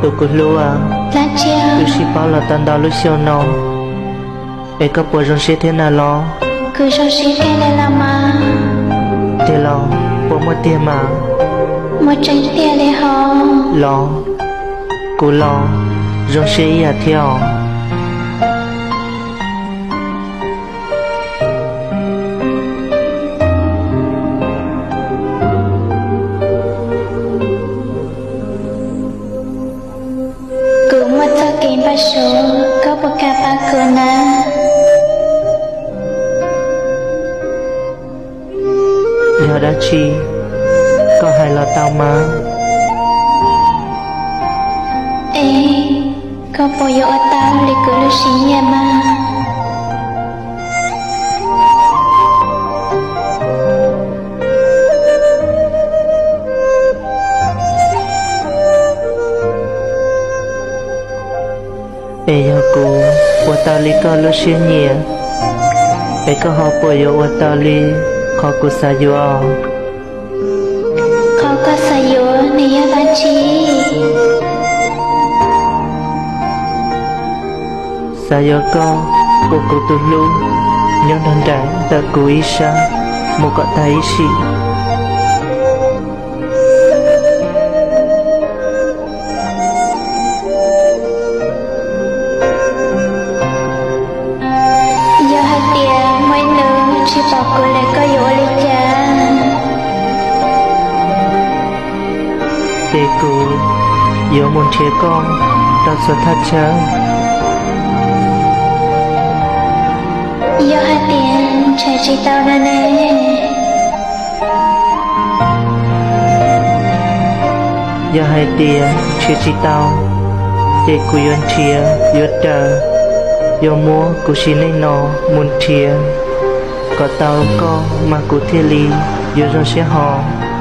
Tus kuv hlub, wb sib paub los tau ntau lub xyoo no, es koj puas zoo siab thiab na los? Kuv zoo siab kawg li los mas. Tiag los? Puas muaj tiag mas? Muaj tseeb tiag li hos. Los, kuv los zoo siab ib yam thiab os. Kuv muaj txoj kev npau suav, koj puas kam pab kuv na? Yog dab tsi, koj hais los tau mas. Es koj puas yuav ua tau li kuv lub siab nyiam mas? Es yog kuv ua tau li koj lub siab nyiam, es koj ho puas yuav ua tau li qhov kuv xav yuav? Qhov koj xav yuav nws yog dab tsi? Xav yuav koj ua kuv tus hlub, nyob nrog nraim ntawm kuv ib sab mus kom tag ib sim. Yog hais tias muaj ib hnub tsis pom kuv lawm koj yuav ua li cas? Ces kuv yuav mus nrhiav koj rau txhua thaj chaw. Yog hais tias nrhiav tsis tau no ne? Yog hais tias nrhiav tsis tau, ces kuv yuav nrhiav, yuav raws, yuav muab kuv sim neej no mus nrhiav kom tau koj mas kuv thiaj li yuav zoo siab hos.